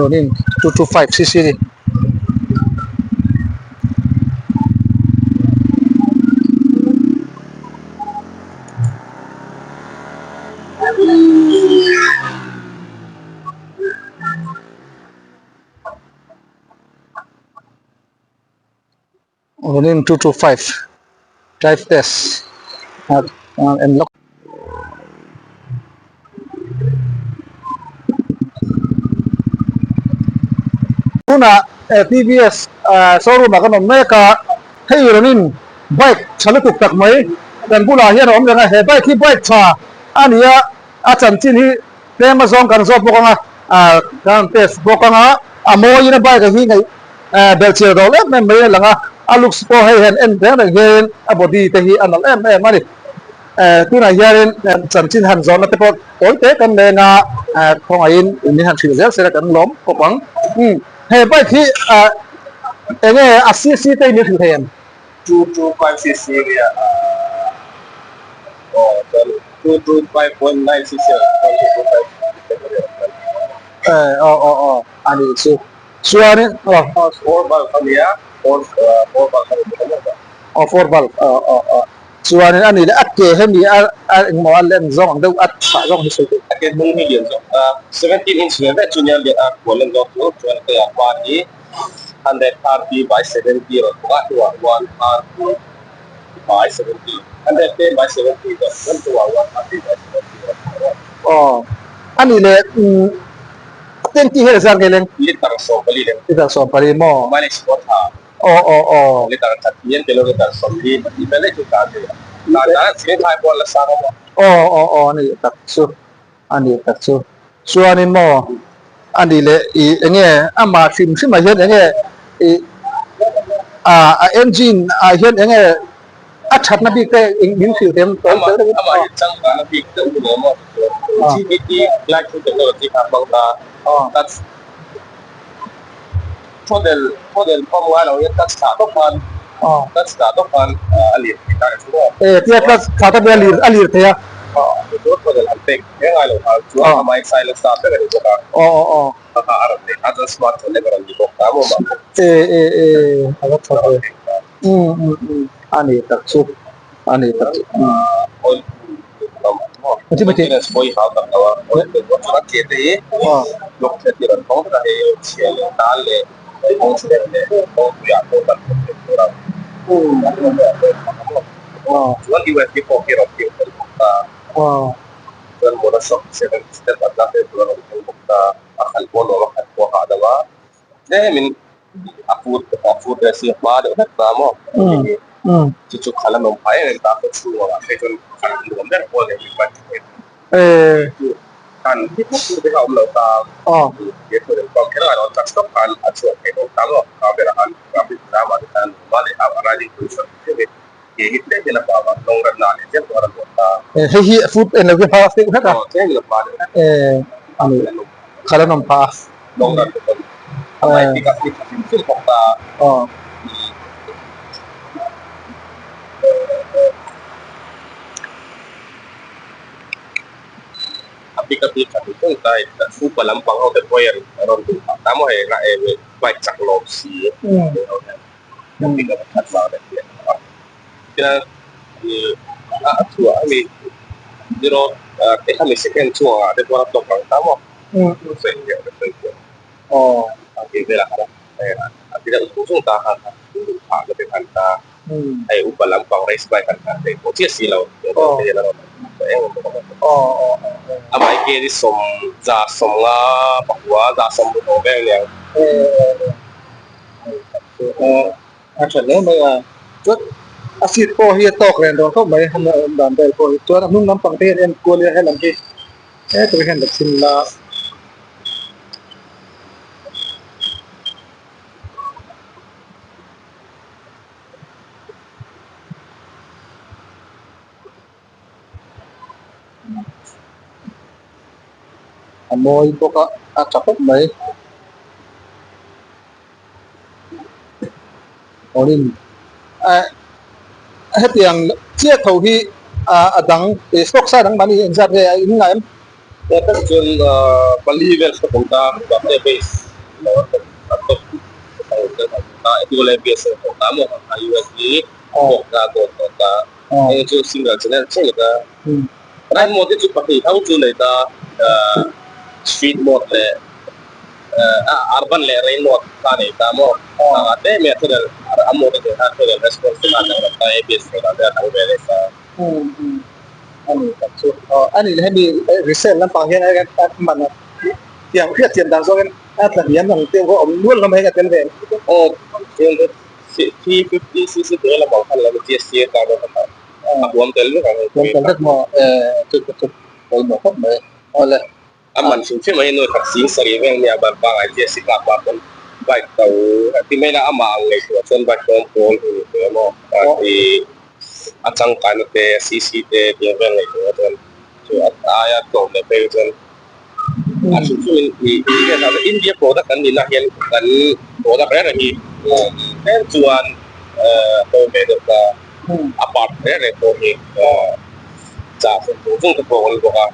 Ronin 225 cc a ni. Ronin 225 drive test en lawk. Tunah TVS showroom ah kan awm mek a, hei Ronin bike tha lutuk tak mai kan bulah hian a awm reng a, he bike hi bike tha a ni a, a chanchin hi tlem azawng kan zawt bawk ang a, kan test bawk ang a, a mawiin a bike a hi ngaih Belhchiar dawr em em mai a lang a, a looks pawh hei hian en reng reng hian a body te hi a nalh em em a ni. Tunah hianin chanchin han zawhna te pawh tawi te kan leng a, khawngaihin min han hrilh zel sela kan lawm khawp ang. He bike hi enge a cc te hi min hrilh thei em? 225 cc nia aw chuan 225.9 cc ah chuan 225 Aw aw aw a nih chu. Chuanin aw. Four valve a nia, four four valve a ni bawk a maw ta. Aw four valve aw aw aw. Chuanin a nih leh a ke hemi a a engmaw a len zawng ang deuh a chhah zawng hi sawi theih. A ke hnung hi lian zawk a, 17 inch ve ve chu nia lian a kual len zawk chu, chuan a ke ah hma hi 130 by 70 a rawn bawk a, hnuah 130 by 70, 110 by 70 zawk chuan hnuah 130 by 70 a rawn bawk a. Aw a nih leh umm. Tenti hi zar nge leng? Liter 14 leng. Liter 14 maw? Mileage pawh tha. Aw aw aw. Liter khat hian kilometer 40 pahnih vel daih chu tlan thei a. Tlan dan a chhing thlai pawh a la sang a maw? Aw aw aw a nih tak chu. A nih tak chu. Chuanin maw a nih leh i enge amah hrim hrimah hian enge i a a engine ah hian enge A thatna bik te min hrilh them tawi tel deuhin. Amah hi changkana bik deuh ni lo maw GBT Glide Through Technology kha a hmang ta. Touch thodel thodel pawm ngai lo hian touch thlah tawp khan touch thlah tawp khan a lir thei ta chu maw. E tia touch thlah tawp hi a lir thei a. Chu thodel an pek kher ngai lo kha chuan amah hi silencer ber a ni bawk a. Kha kha a rawn nei ta chuan smartphone lem a rawn ni bawk ta maw mah. E e e a va tha ve. Umm umm umm a ni tak chu a ni tak chu umm. A fur a fur ve si a hma deuh hlek ta maw chu chu khal a nawm phah em em ta khaw chhung ah phei chuan khal nuam ber pawh leh min bike thei chu khan hip hop tur te kha a awm lo ta he thu leh pang kher a lo chak stop khan a chhuak thei bawk ta maw ka berah khan traffic jam ah te khan a leh a riding position theuh hi ke hi tlem hian a pa a long run na leh zel pawh a rawn luah ta. Hei hi foot en lo hi hma deuh hlek a. Aw tlem in a hma deuh hlek. A ni khal a nawm phah a. Long run te pawh a bike pick up hi tha hrim hrim bawk ta. Aw. A pick up hi tha hrim hrim ta hei upa lampang ho te pawh hian a rawn duh phah ta maw hei bike chak lawm si. A tha hle mai a, chuan a seat pawh hi a tawk reng dawn khawp mai hemi a awm dan vel pawh hi chuan a hnung lampang te hian en kual ila helam hi hetlai hian la chhin la. A mawi bawk a a tha khawp mai. Awlin eh hetiang chiah tho hi a dang ih stock sa dang mahni engzat nge a in ngai em? He tak chuan pali vel stock awm ta mahse base. lo a top a top ta dual ABS a tawh ta maw a USB bawk ta gold tawh ta heng chu single channel chiah ni ta ride mode hi chu pahnih tho chu nei ta street mode leh urban leh rain mode kha nei ta maw a te mai a throttle a mode a nei khan throttle response te kha a danglam ta ABS throttle ah te a dang ve leh ta. A ni tak chu a ni leh hemi resale lampang hian a man a tiang hriat thiam dan zawngin a tla hniam ang deuh a awm nual hlawm a heng a tel ve ang. Aw 350 cc te lamah khan lo GST a tar dawn a a huam tel vek ang. Huam tel vek maw chu chu pawimawh khawp mai awle. A man hrim hrim a inui khat sing sarih vel nia ban pangai GST tlak pah pawn bike to ti mai la amah ang ngaihtuah chuan bike tlawm pawl hi ni teh maw ti a changkaina te cc te tiang vel ngaihtuah chuan chu a aia tlawm leh phei chuan A hrim hrim in i hriat ah India product kan nihna hian kan product reng reng hi tlem chuan ho ve deuh ta a part reng reng pawh hi chah hrim chung chung te pawh a awm bawk a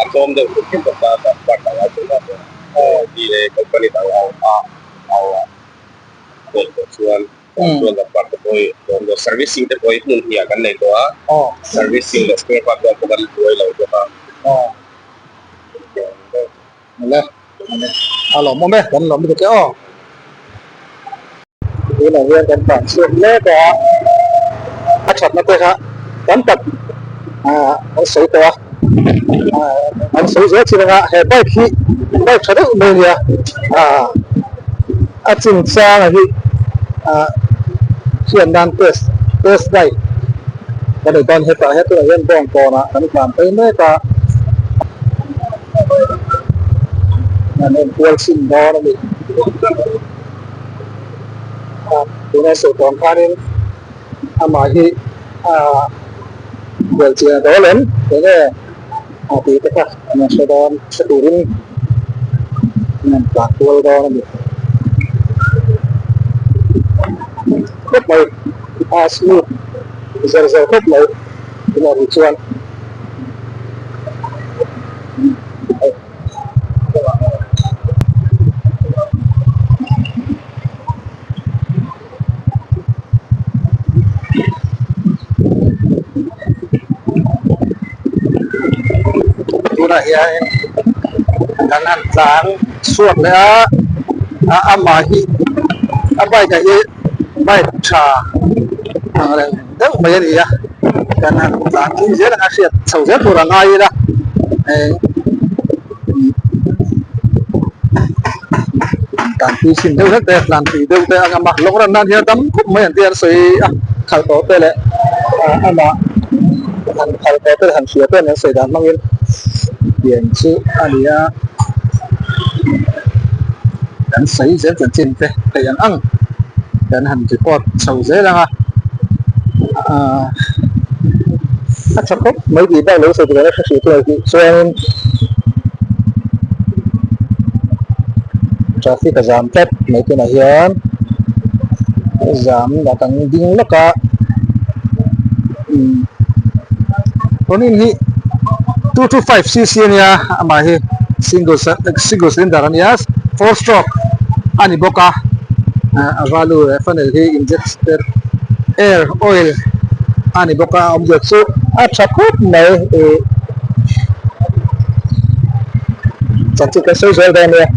a tlawm deuh hrim hrim bawk ta part dang ai chuan company dang ang a ang a chuan. Chuan kan part te pawh hi awm lo servicing te pawh hi hmun hnih ah kan nei tawh a servicing leh spare part pawh kan buai lo bawk a. Awle a lawmawm e kan lawm lutuk e aw. Tunah hian kan tlan chhuak mek a a thatna te kha tam tak an sawi tawh a an sawi zel chin anga he bike hi bike tha deuh mai a nia a chinchang a hi ah hriat nan test test drive kan nei dawn hetah hian tunah hian bawng kawnah kan tlan phei mek a an enkual chhin dawn a ni ah tuna sawi tawng khanin amah hi ah belhchian a dawl em enge a tih te kha an hre dawn hre turin an han tlan kual dawn a ni khawp mai a smooth zer zer khawp mai tunah rih chuan. Tunah hian kan han tlang chhuak leh a a amah hi a bike ah hi bike tha ang reng deuh mai a ni a kan han tlan tling zel ang a hriat chho zel tur a ngai ila eng tlan tui chhin deuh hlek te tlan tui deuh te a ngam a lawng ran nan hian tam khawp mai an tih an sawi a khalh tawh te leh amah han khalh tawh te leh han hria te an sawi dan hmangin pian chu a ni a kan sawi zel chanchin te theih ang ang kan han report chho zel ang a aaa a tha khawp mai tih bak lo sawi tur a hre hrih tur tih chuanin traffic a zam tlat mai tunah hian zam a kan ding lawk a umm tunin hi 225 cc a nia amah hi single single cylinder a nia four stroke a ni bawk a a value leh funnel hi injected air oil a ni bawk a a awmzia chu a tha khawp mai ih chanchin kan sawi zel dawn nia.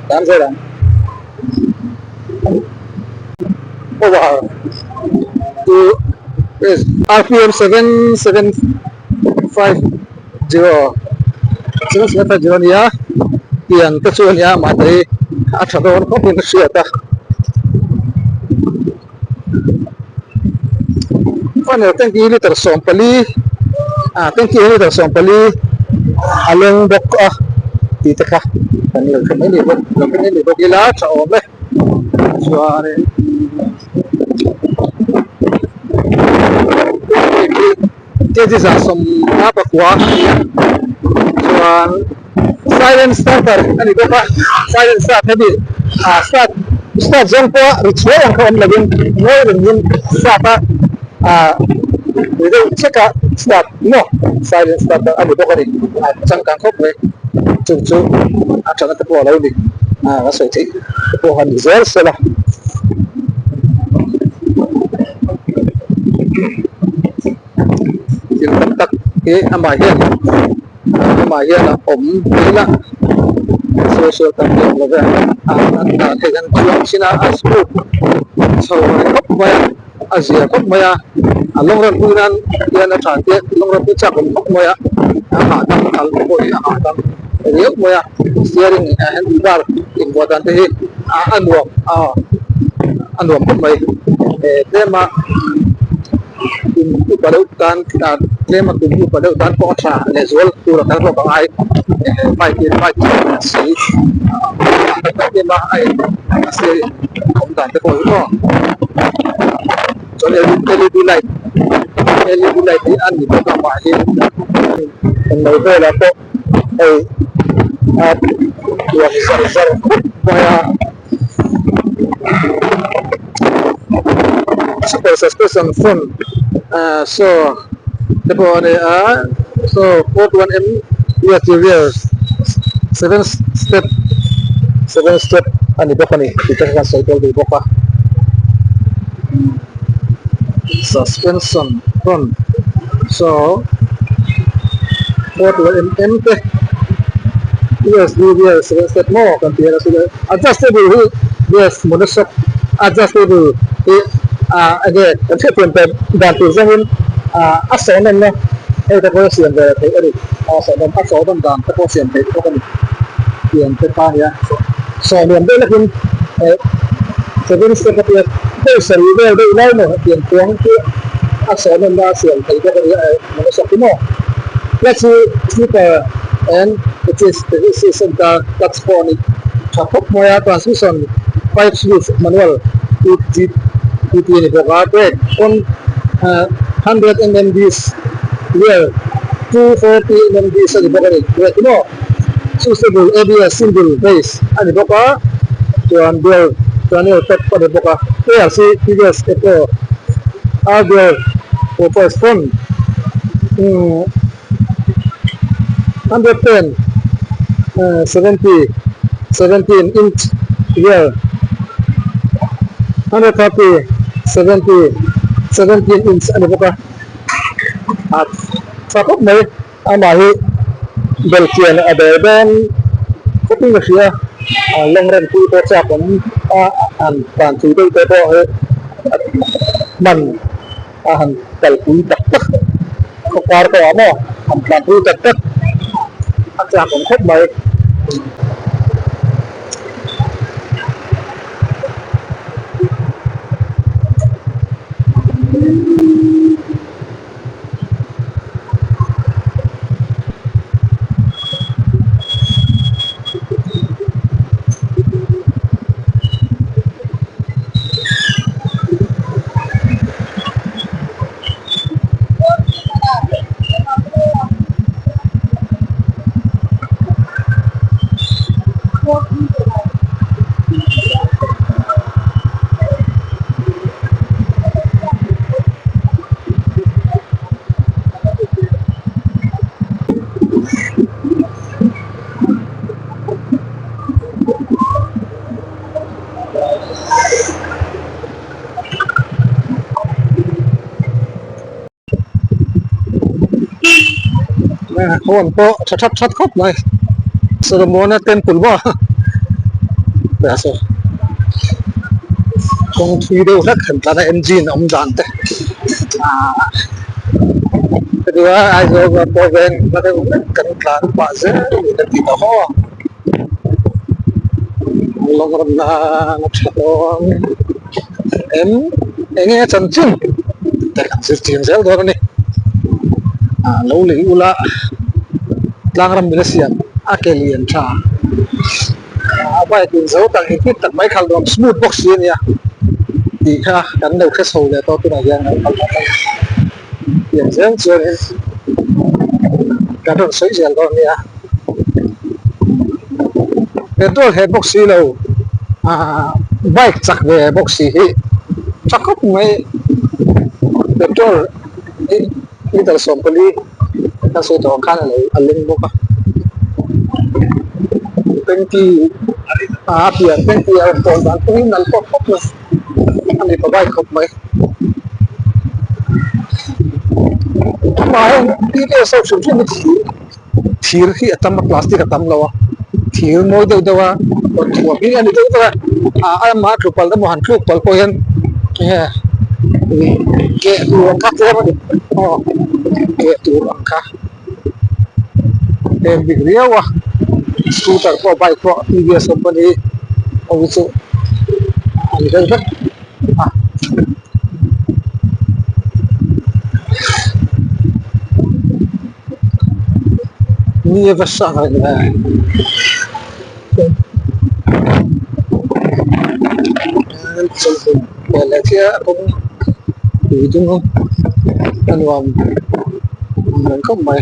Tan zel ang. Over to RPM 7750 7750 a nia tiang te chu a nia mahni a tha dawn khawp in a hriat a funnel tank hi litre 14 ah tank hi litre 14 a leng bawk a tih te kha kan lo hre mai ni bawk lo hre mai ni bawk ila tha awm e. Chuanin kg 149 a ni a chuan silent starter a ni bawk a silent start hemi ah start start zawng pawha ri chhuai ang kha awm lovin ngawi rengin start a ah ri deuh chek a. start maw silent start a ni bawk a ni a changkang khawp mai chung chu a thatna te pawh a lo ni a sawi theih te pawh a ni zel sela. Thil tam tak hi amah hian amah hian a awm zel a social tam hi a awm lo ve a an dah theih an chuang chin a a smooth chho reng khawp mai a a zia khawp mai a a lawng rem pui nan hian a tha te lawng rem pui chak awm khawp mai a a hahdam kal te pawh hi a hahdam riau mai a steering handle bar invuah dan te hi a nuam a nuam khawp mai tlem a. Kum upa deuh tan tlem a kum upa deuh tan pawh a tha lehzual tur a kal hlawk ang ai bike in bike chu a si a tha em a a in a steering awm dan te pawh hi maw chuan led light led light hi a ni bawk a mah hi englo velah pawh hei a tuam zar zar khawp mai a. Super suspension front ah saw te pawh a ni a saw 41 m rear 7 step 7 step a ni bawk a ni tih te kha kan sawi tel duh bawk a suspension front saw 41 mm te usd rear 7 step maw kan tih a adjustable hi yes monoshock adjustable hi ah enge kan hriat thiam tawh dan tur zawngin ah a sawn nawmna hei te pawh hi a siam ve theih a ni a sawn nawm a sawn nawm dan te pawh a siam theih bawk a ni tiang te kha a nia sawn nuam deuh lekin eh seven step a tia pawisa rih vel deuh lai maw tiang chuang chu a sawn nawmna a siam theih bawk a ni eh monoshock hi maw clutch hi slipper and it is center clutch pawh a ni. Tha khawp mai a transmission 5 speed manual 2G2T a ni bawk a brake pawn 100mm disc rear 240mm disc a ni bawk a ni brake hi maw suitable ABS single base a ni bawk a chuan dual channel top a ni bawk a ARC TVS Eco R dual purpose front 110 70 17 inch rear 130 70 17 inch a ni bawk a a tha khawp mai amah hi belhchian a dawr dawn khawpin ka hria a lawng rem pui pawh chak awm a an tan thui deuh te pawh hi hman a han kalpui tak tak khaw kar pawh ah maw han tlanpui tak tak a chak awm khawp mai. Horn pawh tha that that khawp mai Solomona temple maw kawng thui deuh hlek han tlan a engine awm dan te ahh hetiang a Aizawl pawh veng hla deuh hlek kan tlan pah zel a ni kan tih tawh haw a. Lawng rawn la a tha dawn em eng nge chanchin te kan zir chiang zel dawn a ni ah lo lei ula tlang ram mila siam a ke lian tha a bike in zo tak in fit tak mai khalh nuam smooth bawk si a nia tih kha kan lo hre chho leh tawh tunah hian kan kal tak a pian zel chuanin kan rawn sawi zel dawn a nia. Petrol heh bawk si lo ah bike chak ve bawk si hi tha khawp mai petrol hi Litre 14 ka sawi tawh ang khan a lo a leng bawk a tanky a pian tanky a rawn tawn dan pawhin nalh pawp pawp mai a mipa bike khawp mai amah hian TVS ho hrim hrim hi thir thir hi a tam a plastic a tam lo a thir mawi deuh deuh a rawn thuam hi a ni deuh vek a ah amah a tlu palh emaw han thluk palh pawh hian enge ih keh tur ang kha tlem a ni aw keh tur ang kha tlem bik riau a scooter pawh bike pawh TVS company ho hi chu a ni deuh vek a. Ni a va sang reng ve leh leh chiah a kawng tui dung a nuam reng khawp mai.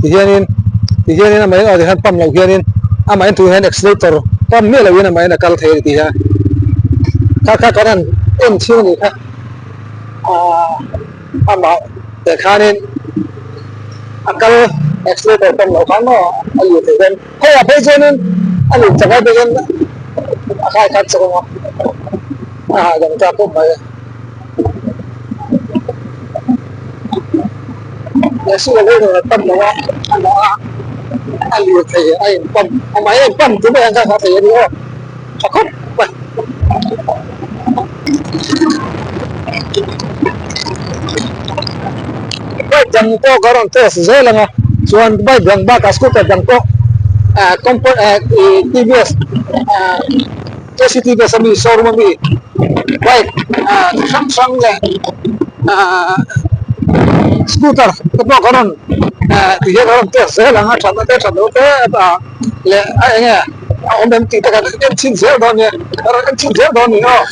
Tihianin tihianin amah in aw tihian pump loh hianin amah in tunah hian accelerator pump miah lohin amah in a kal thei a ni tih hian kha kha kan han en chhing a nih kha ahh amah teh khanin a kal accelerator pump loh khan maw a lut thei dawn hei ah phei chuanin a lut chak ai pawh hian a khai khat chak ang a a hahdam ta pawp mai a. Accelerator a pump lo a amah a a lut thei a in pump amah hi a in pump tu mai ang kha kha thei a ni aw tha khawp mai. Bike dang pawh ka rawn test zel ang a chuan bike dang bakah scooter dang pawh ah compa ah ih TVS ah K_C_T_V_S ami showroom ami bike ah chi hrang hrang leh ah scooter te pawh ka rawn ah ti hian ka rawn test zel ang a thatna te that loh te ah leh a eng nge a awm em tih te kan en chhin zel dawn nia ka rawn en chhin zel dawn a ni aw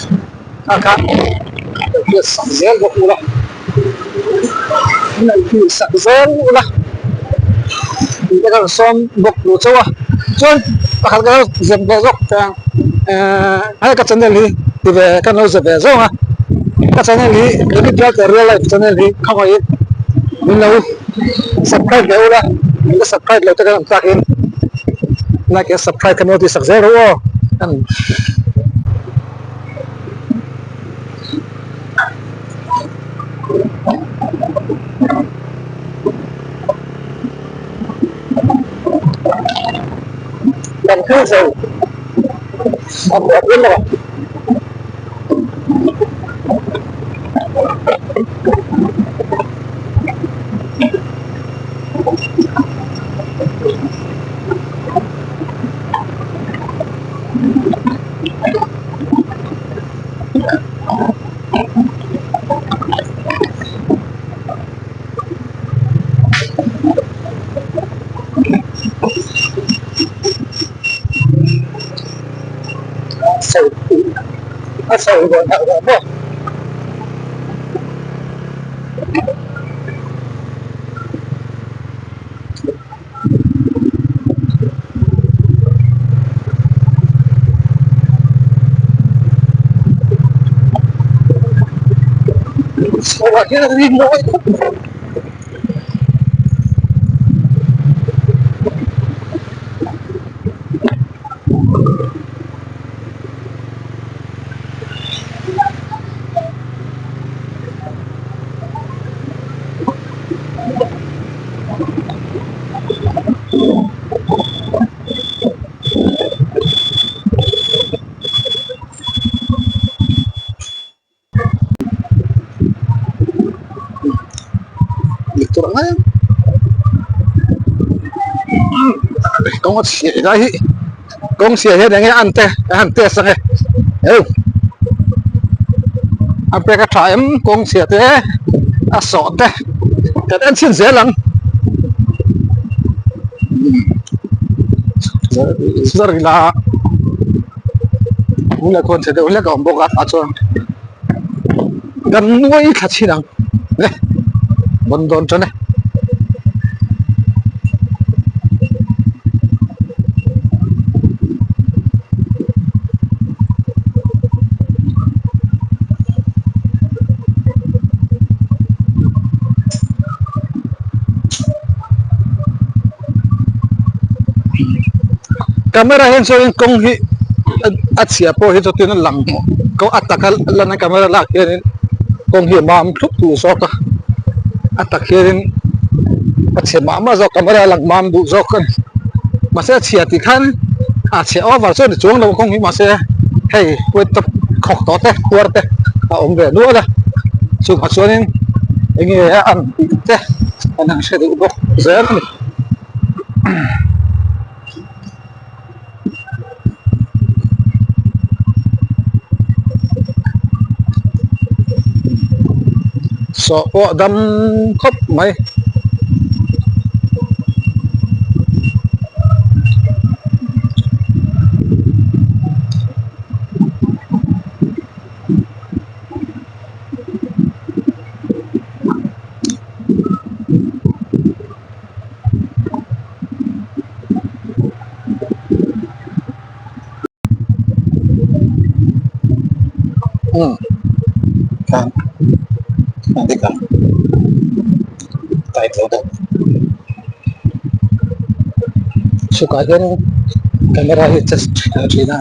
kha kha lo hriat sak zel bawk ula lo hriat sak zel ula tih te ka rawn sawm bawk duh chauh a chuan pakhat ka lo zep ve zawk te ang ehh hei ka channel hi ti ve ka lo zep ve zawng a ka channel hi David Duarte real life channel hi khawngaihin min lo subscribe ve ula min la subscribe lo te kan awm takin like and subscribe kha min lo tih sak zel rawh u aw kan Kan thil sawi a buai em a. A sawi dawn hauh lo maw. Chhoah hian a ri mawi khawp mai. Dik tur ang em kawng a chhia lai hi kawng chhia hian enge an te a han test ange eu a pek a tha em kawng chhia te a sawh te kan en chhin zel ang. zar ila lung leh khawn chhe deuh hlek a awm bawk a tah chuan kan nuai thla chhin ang le bawn dawn tan e. Camera hian chuanin kawng hi a chhia pawh hi chutin a lang a taka lan a camera lak hianin kawng hi a mam thlup duh zawk a a tak hianin a chhe mah mah zawk camera a lang mam duh zawk a ni mahse a chhia tih khan a chhe over chu a ni chuang lo kawng hi mahse hei top khawk tawh te khuar te a awm ve nual a chuvang chuanin eng nge a an tih te an han hre duh bawk zel a ni. Sawh pawh dam khawp mai. Hmm khan a dik ang tight lo deuh chhukah hian camera hi test thin a.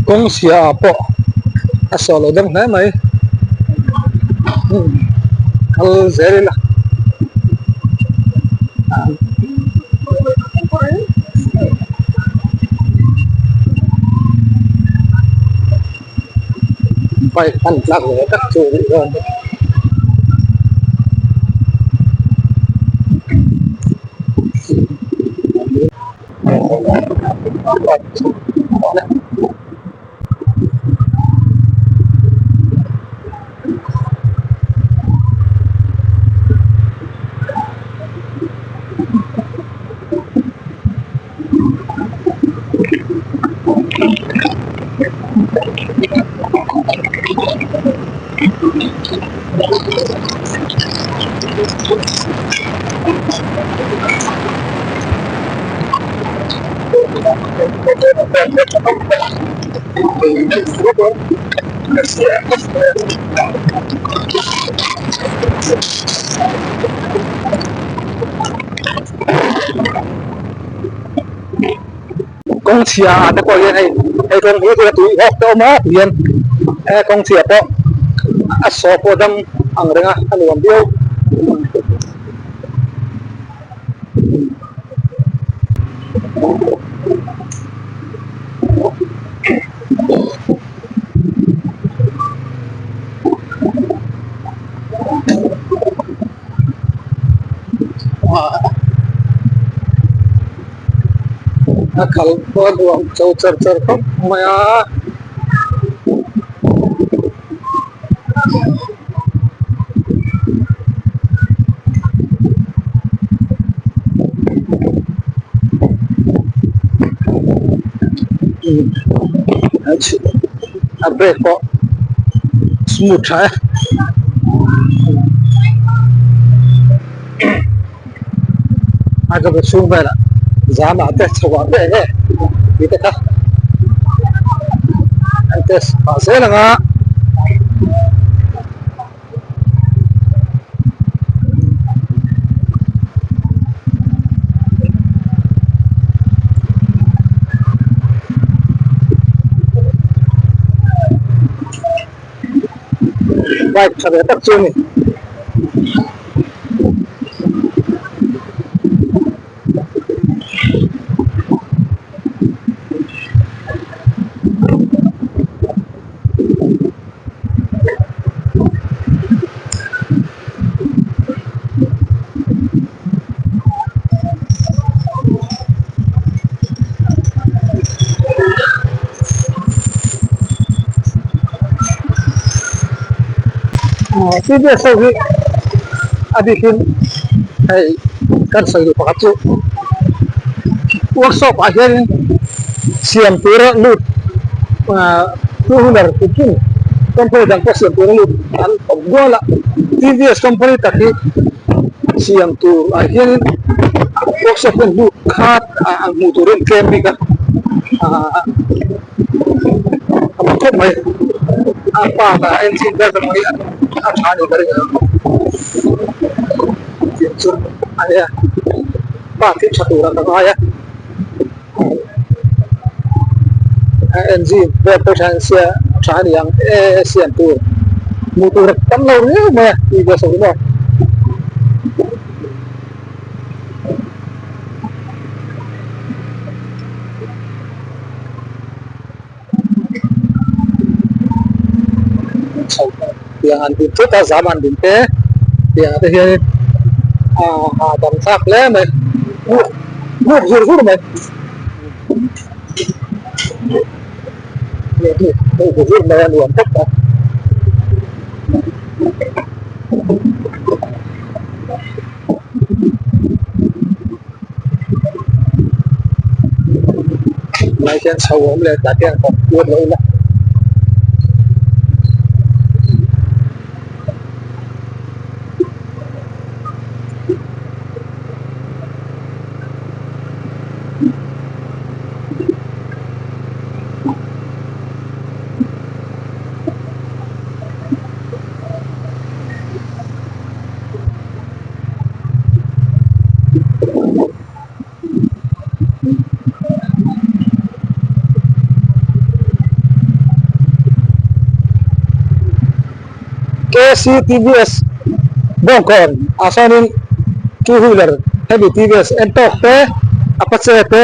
Kawng chhia ah pawh a sawh loh deuh hle mai kal zel ila. Bike hman tlak ve tak chu a nih dawn hi. Kawng chhia ah te pawh hian hei hei kawng hi tuna tui hawk te awm a ti hian he kawng chhia pawh a saw pawh dam ang reng a a nuam viau. A kal pawh a nuam chho char char khawp mai a. A brake pawh smooth tha e. A ka bu chhung velah zam ah te chho ah te eng nge tih te kha an test pah zel ang a. Bike tha ve tak chu a ni. T V S ho hi a bikin hei kan sawi duh pakhat chu workshop ah hianin siam tura lut two wheeler kum company dang pawh siam tura lut an awm nual a T V S company tak hi siam tur ah hianin workshop hian lut khat a hmuh tur hi an tlem bik a ahh a mak khawp mai a park ah engine vel te pawh hi a tha a ni ka ring ang tih chu a nia park hi tha tur ah ka ngai a a engine vel pawh tha sia tha a ni ang e siam tur hmuh tur a tam lo riau mai a tih ve sawi maw. Chho tiang an din thut a zam an din te tiang ah te hianin ah hahdam thlak hle mai muk muk zur zur mai muk zur mai a nuam tawp a. Lai hian chho a awm leh tah hian kawng kual lo ila. KCTVS bawngkawn ah sawnin two wheeler hemi TVS en tawk te apache te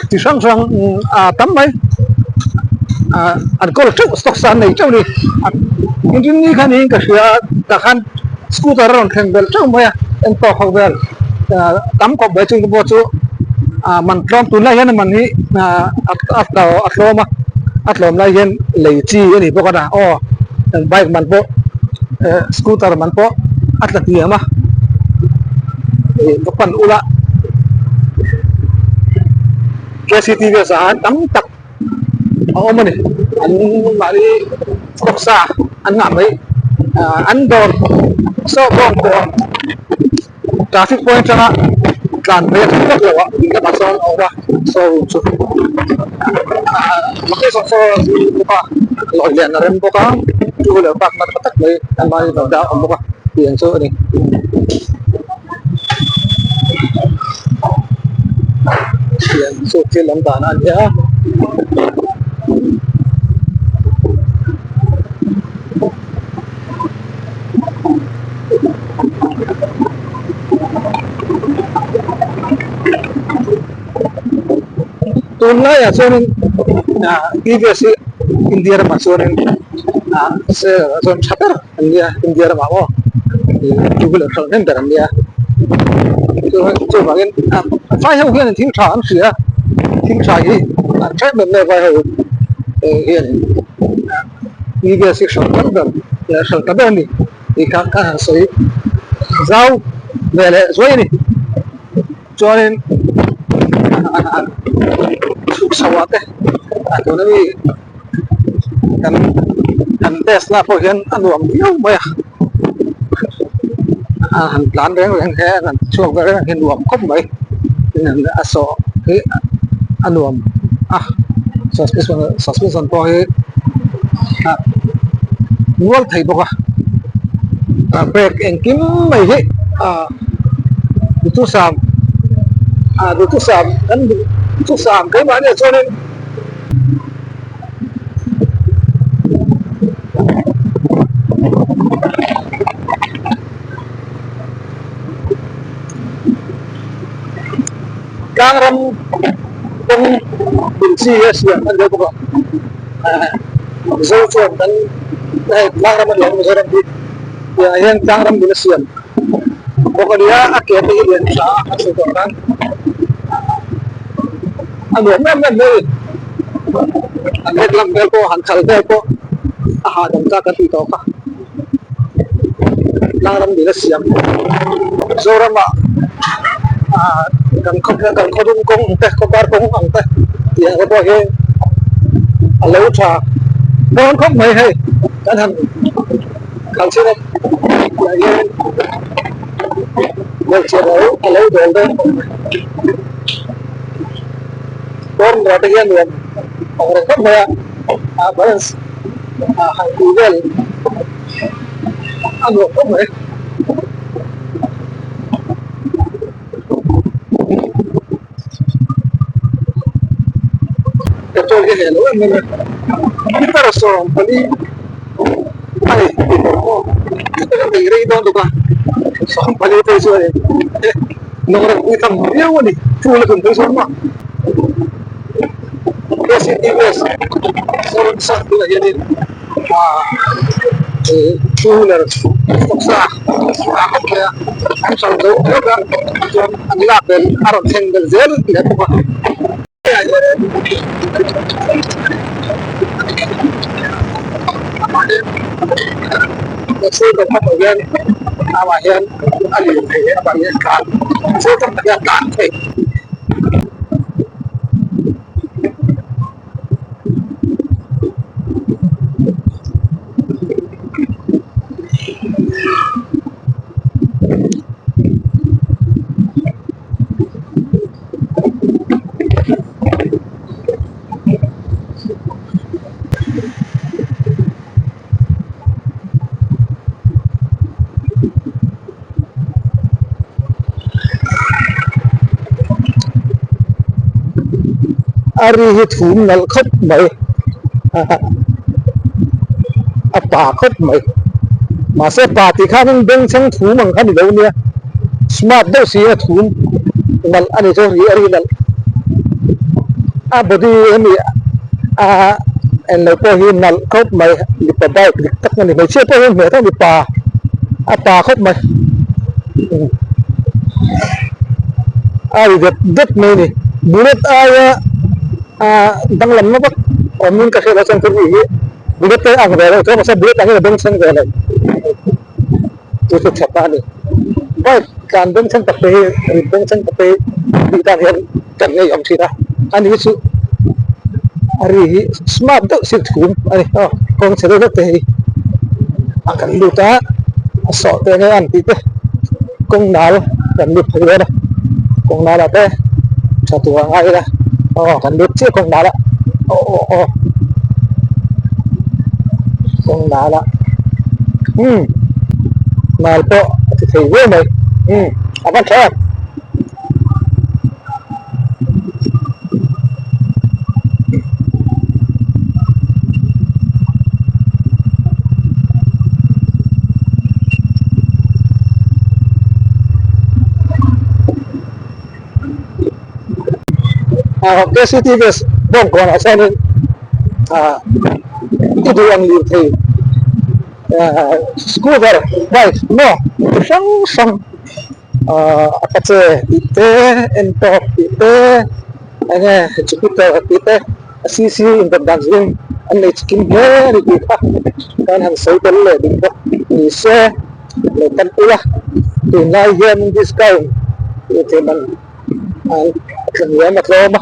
chi hrang hrang a tam mai ah an kawl teuh stock sa an nei teuh a ni engtin ni kha niin ka hria a tah khan scooter a rawn thleng belh teuh mai a en tawk ho vel tam khawp mai chung te pawh chu ah man tlawm tunlai hian a man hi ah a a tlawm a a tlawm lai hian lei chi a ni bawk a aw bike man pawh eh scooter man pawh a tla hniam a ih va pan ula K C T V ah hian tam tak a awm a ni an mahni stock sa an ngah mai ah an dawr saw bawng pawh traffic point atanga tlan phei a theih vak loh a ding lamah sawn a awm a showroom chu ah location saw a zir bawk a lawi lian a rem bawk a two wheeler park na tha tak mai an mahni dawr te a awm bawk a tih ang chu a ni. Tiang chu thil an dahna a ni a. Tunlaiah chuanin ah TVS hi India ramah chuanin ah sale ah chuan tha ber an nia India ramah maw ih two wheeler hralh hnem ber an nia chuvangin ah vai ho hian thil tha an hria thil tha hi an hre em em mai vai ho hian TVS hi hralh tam ber hralh ta ber a ni tih kha ka han sawi zau ve leh zuai a ni. Chuanin chhuk chho ah te a tuna mi kan kan test na pawh hian a nuam viau mai a a han tlan reng reng hian an chhuak ve reng hi nuam khawp mai tin a sawh hi a nuam a suspension suspension pawh hi a nual thei bawk a a brake engkim mai hi a. Duhthusam ah duhthusam kan duhthusam keimahni ah chuanin tlangram kawng bul chi a siam a ni deuh bawk a Mizo chuan kan hei tlangram a ni ang Mizoram hi tiang ah hian tlangram bul a siam. Bawk a nia a ke te hi lian tha a a chhuah tawh khan a nuam em em mai a lek lam vel pawh han khal vel pawh a hahdam ta kan tih tawh kha tlang ram nila siam Mizoram ah ah kan khaw kan khaw dum kawng ang te khaw par kawng ang te tih ang te pawh hi a lo tha dawn khawp mai hei kan han khal chhin a. Tah hian hmeichhe ro a lo dawl dawn khawp mai corner ah te hian nuam ang reng khawp mai a ah balance ah han tih vel a nuam khawp mai. Petrol hi a heh lo em em a litre 14 a ni tih tawh maw ka bei rei dawn tuk a 14 phei chuan in nawrek pui tham viau a ni full a tum phei chuan maw KCTVS Zoramsang tunah hianin ah ih two wheeler stock sa a khawp mai a an hralh zo mek a chuan an lak belh a rawn thleng belh zel leh bawk a. Hian amah hian a lirthei amah hian tlan tam tak hian a tlan thei. A ri hi thum nalh khawp mai a pa khawp mai mahse pa tih khanin bengchheng thum ang kha ni lo nia smart deuh si a thum nalh a ni chu ri a ri nalh a body hemi a englo pawh hi nalh khawp mai mipa bike dik tak a ni hmeichhia pawh hian hmeh tak mipa a pa khawp mai a ri dep dep mai a ni bullet aia ah danglamna vak awmin ka hriat loh chuan ka ri hi bullet te ang ve lo chuan mahse bullet angin a bengchheng ve lo chu chu tha ta a ni bike tlan bengchheng tak te hi rit bengchheng tak te hi tih tan hian kan ngei awm thin a ani hi chu a ri hi smart deuh si thum a ni aw kawng chhe deuh deuh te hi a kan lut a a sawh te nge an tih te kawng nal kan lut phei dawn a kawng nal ah te tha tur a ngai ila aw kan lut chiah kawng nal ah aw aw aw kawng nal ah umm nal pawh a ti thei viau mai umm a va tha em. KCTVS bawngkawnah chuanin ah i duh ang lirthei ah scooter bike maw chi hrang hrang ah apache tih te ntorq tih te enge jupiter tih te cc inpawt dan zing an nei chikim hle a ni tih kha kan han sawi tel leh ding bawk ni se lo pan ula tunlai hian discount tih theih man an tla hniam a tlawm a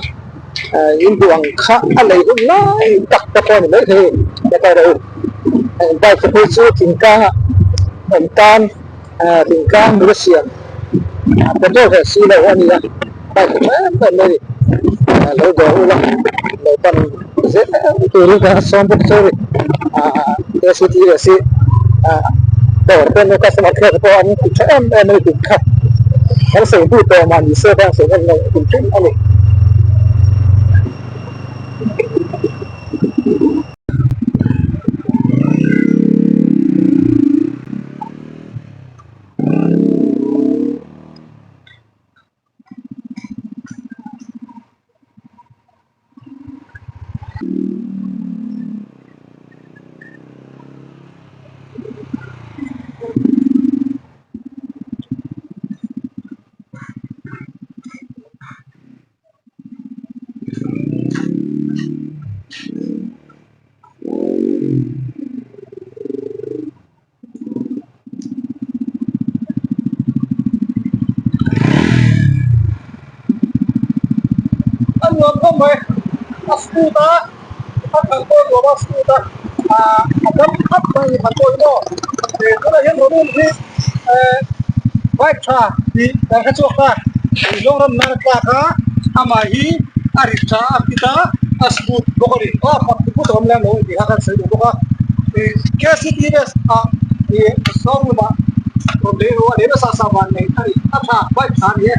in duh ang kha a lei hun lai tak te pawh a ni maithei a ni rawh u bike te phei chu thingtlang ah awm tan thingtlang nula siam petrol heh si lo a ni a bike tha em em mai a ni lo dawr ula lo pan zel turin kan sawm bawk chu a ni a c t leh si dawr te customer care te pawh an ti tha em em a ni tih kha kan sawi hnu tawh mah ni se khan sawi hnem lo hrim hrim a ni. A nuam khawp mai a scoot a a khalh pawh a nuam a scoot a ah a dam khap mai a ni khalh pawh hi maw tunah hian room hi eh bike tha tih kan hre chhuak ta zawng ram nan a tlak a amah hi a rit tha a fit a a scoot bawk a ni aw fak put a awm lem lo a ni tih kha kan sawi duh bawk a kcts ah ih showroom ah rawn lei ru a lei nasa sa van nei a ni a tha bike tha a ni e.